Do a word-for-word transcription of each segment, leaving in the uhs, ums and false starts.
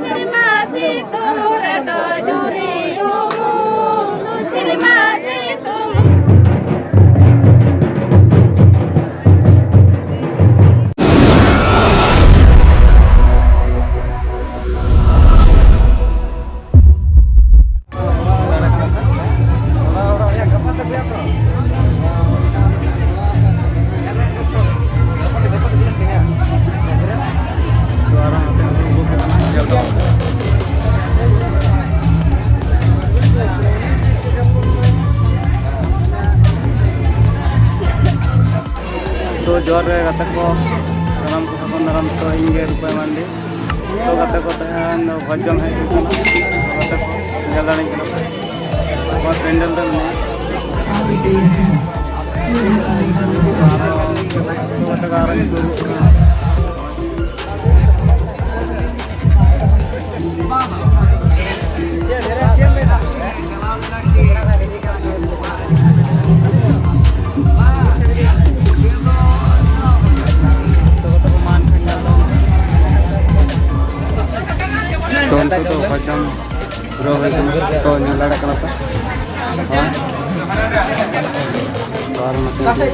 ᱥᱮᱨᱢᱟ ᱥᱤᱛᱩᱝ ᱨᱮᱫᱚ ᱡᱩᱨᱤ ᱩᱢᱩᱞ, ᱥᱮᱨᱢᱟ ᱥᱤᱛᱩᱝ᱾ ᱛᱚ ᱡᱚᱦᱟᱨ ᱜᱮ ᱜᱟᱛᱮ ᱠᱚ, ᱥᱟᱱᱟᱢ ᱠᱚ ᱥᱟᱹᱜᱩᱱ ᱫᱟᱨᱟᱢ᱾ ᱛᱚ ᱤᱧ ᱜᱮ ᱨᱩᱯᱟᱹᱭ ᱢᱟᱱᱰᱤ᱾ ᱛᱚ ᱜᱟᱛᱮ ᱠᱚ ᱛᱮᱦᱮᱧ ᱫᱚ ᱵᱷᱚᱡᱽ ᱡᱚᱢ ᱦᱮᱡ ᱦᱩᱭ ᱠᱟᱱᱟ᱾ ᱜᱟᱛᱮ ᱠᱚ ᱧᱮᱞ ᱫᱟᱲᱮᱭᱟᱜ ᱠᱟᱱᱟ ᱯᱮ᱾ ᱱᱚᱣᱟ ᱯᱮᱱᱰᱮᱞ ᱫᱚ ᱢᱮᱱᱟᱜᱼᱟ᱾ ᱟᱨᱚ ᱜᱟᱛᱮ ᱠᱚ ᱟᱨᱚ ᱧᱩᱛᱩᱢ ᱠᱟᱱᱟ᱾ ᱛᱚ ᱱᱤᱛᱚᱜ ᱫᱚ ᱦᱚᱭᱛᱳ ᱯᱩᱨᱟᱹ ᱦᱩᱭ ᱠᱟᱱᱟ᱾ ᱛᱚ ᱧᱮᱞ ᱫᱟᱲᱮᱭᱟᱜ ᱠᱟᱱᱟ ᱯᱮ᱾ ᱦᱮᱸ᱾ ᱟᱨ ᱱᱚᱛᱮ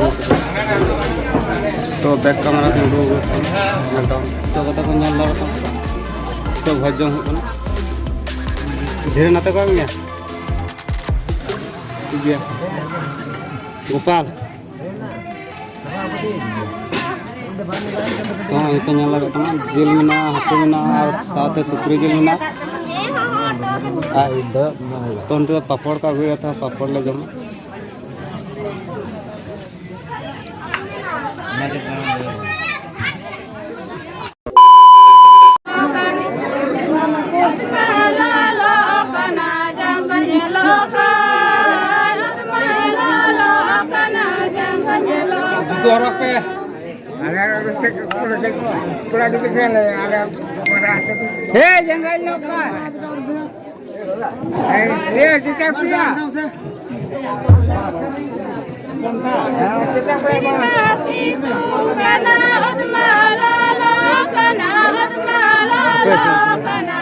ᱛᱚ ᱵᱮᱠ ᱠᱮᱢᱮᱨᱟ ᱛᱮ ᱩᱰᱩᱠ ᱟᱠᱟᱱᱟ᱾ ᱧᱮᱞ ᱛᱟᱢ᱾ ᱛᱚ ᱠᱟᱛᱮ ᱠᱚ ᱧᱮᱞ ᱫᱟᱲᱮᱭᱟᱜ ᱠᱟᱱᱟ᱾ ᱛᱚ ᱵᱷᱚᱡᱽ ᱡᱚᱢ ᱦᱩᱭᱩᱜ ᱠᱟᱱᱟ᱾ ᱫᱷᱤᱨᱮ ᱱᱟᱛᱮ ᱠᱚ ᱮᱢ ᱜᱮᱭᱟ᱾ ᱴᱷᱤᱠ ᱜᱮᱭᱟ᱾ ᱜᱳᱯᱟᱞ᱾ ᱛᱚ ᱱᱚᱜᱼᱚᱭ ᱯᱮ ᱧᱮᱞ ᱫᱟᱲᱮᱭᱟᱜ ᱠᱟᱱᱟ, ᱡᱤᱞ ᱢᱮᱱᱟᱜᱼᱟ, ᱦᱟᱹᱠᱩ ᱢᱮᱱᱟᱜᱼᱟ, ᱟᱨ ᱥᱟᱶᱛᱮ ᱥᱩᱠᱨᱤ ᱡᱤᱞ ᱢᱮᱱᱟᱜᱼᱟ᱾ ᱟᱨ ᱤᱧ ᱫᱚ ᱛᱚ ᱱᱚᱛᱮ ᱫᱚ ᱯᱟᱯᱚᱲ ᱠᱚ ᱟᱹᱜᱩᱭᱟ, ᱛᱚ ᱯᱟᱯᱚᱲ ᱞᱮ ᱡᱚᱢᱟ᱾ ᱫᱩ ᱦᱚᱨᱚᱜ ᱯᱮ᱾ ᱟᱞᱮ ᱠᱚᱲᱟ ᱜᱤᱫᱽᱨᱟᱹ ᱠᱚᱲᱟ ᱜᱤᱫᱽᱨᱟᱹ ᱞᱮ, ᱟᱞᱮ ᱠᱚᱲᱟ ᱦᱮ ᱡᱟᱸᱜᱟ ᱞᱚᱠᱟ᱾ ᱮ, ᱮ, ᱪᱮᱪᱟᱜ ᱯᱮᱭᱟ? ᱪᱮᱪᱟᱜ ᱯᱮᱭᱟ? ᱥᱤᱛᱩᱝ ᱠᱟᱱᱟ, ᱚᱛ ᱢᱟ ᱞᱚᱞᱚ ᱠᱟᱱᱟ, ᱚᱛ ᱢᱟ ᱞᱚᱞᱚ ᱠᱟᱱᱟ᱾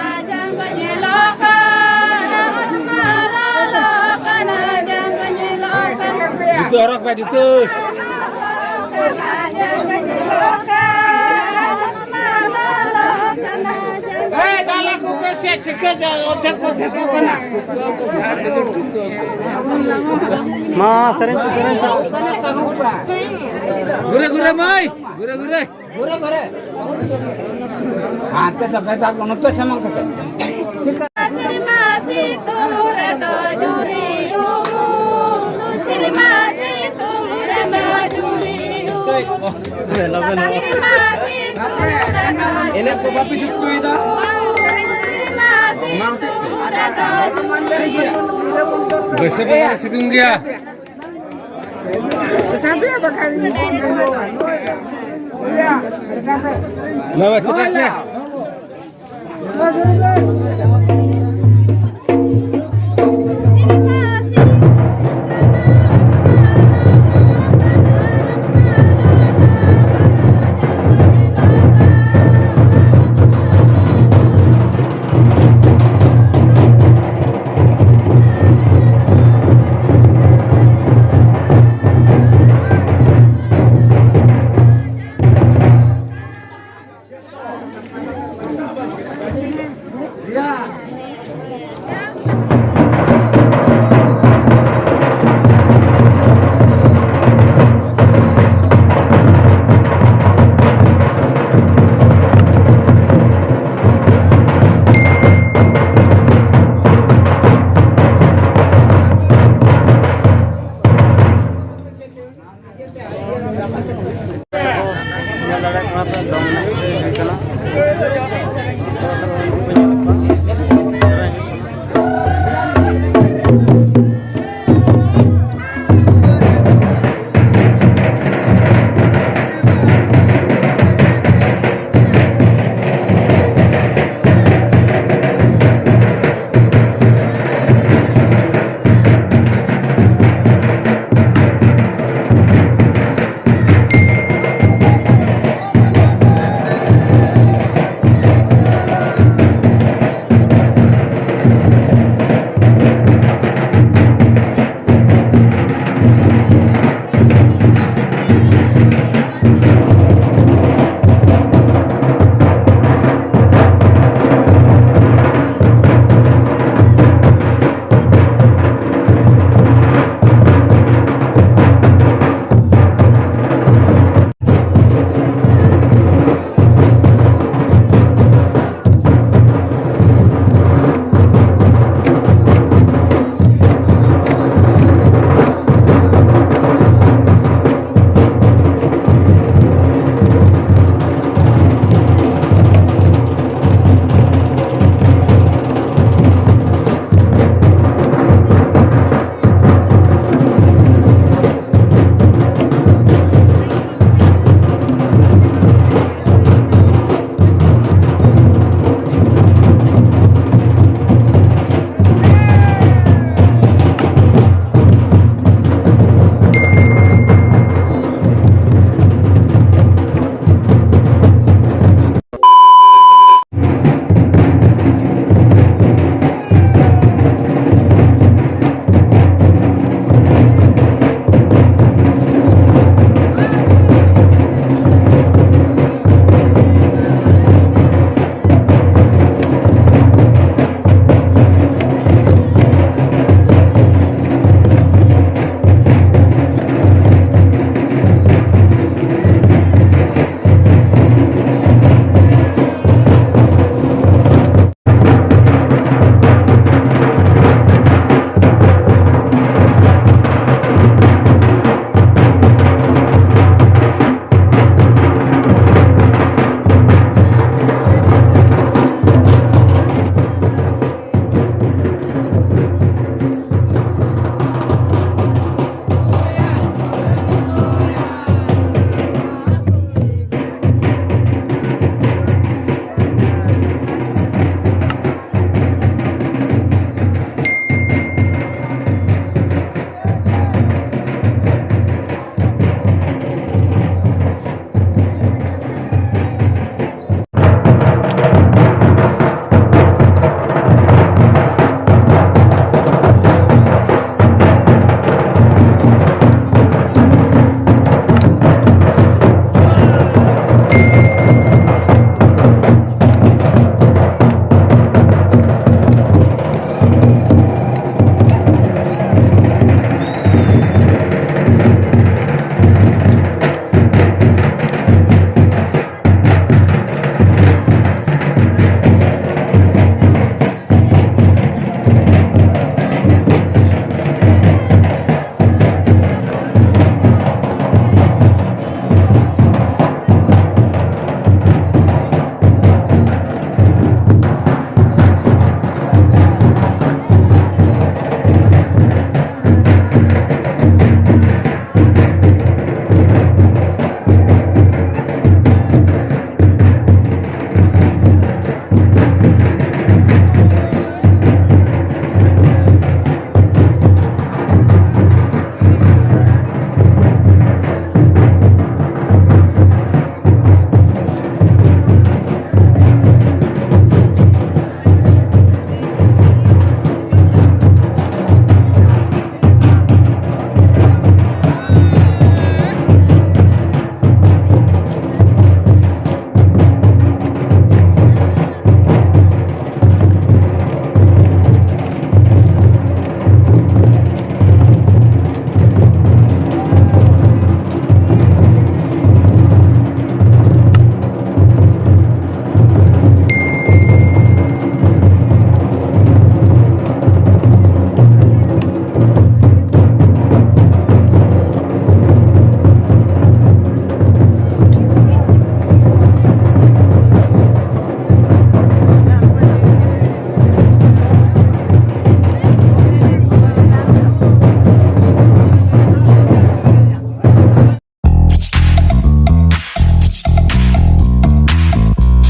ᱚᱨᱚᱠ ᱵᱮ ᱡᱩᱛᱟᱹ᱾ ᱮᱭ, ᱫᱟᱞᱟ ᱠᱚᱯᱮ ᱪᱮᱫ ᱪᱤᱠᱟᱹ ᱫᱟ? ᱚᱫᱷᱮᱠ ᱚᱫᱷᱮᱠ ᱠᱚ ᱠᱟᱱᱟ᱾ ᱢᱟ ᱥᱮᱨᱮᱧ ᱯᱮ, ᱥᱮᱨᱮᱧ ᱯᱮ᱾ ᱜᱷᱩᱨᱮ ᱜᱷᱩᱨᱮ ᱢᱟᱹᱭ, ᱜᱷᱩᱨᱮ ᱜᱷᱩᱨᱮ᱾ ᱜᱷᱩᱨᱮ ᱜᱷᱩᱨᱮ᱾ ᱦᱟᱱᱛᱮ ᱫᱚ ᱵᱮᱫᱟ ᱱᱚᱛᱮ ᱥᱟᱢᱟᱝ ᱠᱟᱛᱮ᱾ ᱴᱷᱤᱠ ᱟᱪᱷᱮ᱾ ᱥᱮᱨᱢᱟ ᱥᱤᱛᱩᱝ ᱨᱮᱫᱚ ᱡᱩᱨᱤ ᱩᱢᱩᱞ, ᱥᱮᱨᱢᱟ ᱥᱤᱛᱩᱝ ᱨᱮᱫᱚ ᱡᱩᱨᱤ ᱩᱢᱩᱞ, ᱥᱮᱨᱢᱟ ᱥᱤᱛᱩᱝ ᱨᱮᱫᱚ ᱮᱱᱮᱡ ᱠᱚ ᱵᱟᱯᱮ ᱡᱩᱛ ᱦᱚᱪᱚᱭᱮᱫᱟ? ᱥᱮᱨᱢᱟ ᱚᱱᱟ ᱦᱚᱛᱮᱡ ᱛᱮ᱾ ᱥᱤᱛᱩᱝ ᱨᱮᱫᱚ ᱴᱷᱤᱠ ᱜᱮᱭᱟ᱾ ᱵᱟᱹᱭᱥᱟᱹᱠᱷ ᱵᱚᱸᱜᱟ ᱨᱮ ᱥᱤᱛᱩᱝ ᱜᱮᱭᱟ᱾ ᱵᱟᱵᱟ, ᱪᱮᱫᱟᱜ ᱪᱮ?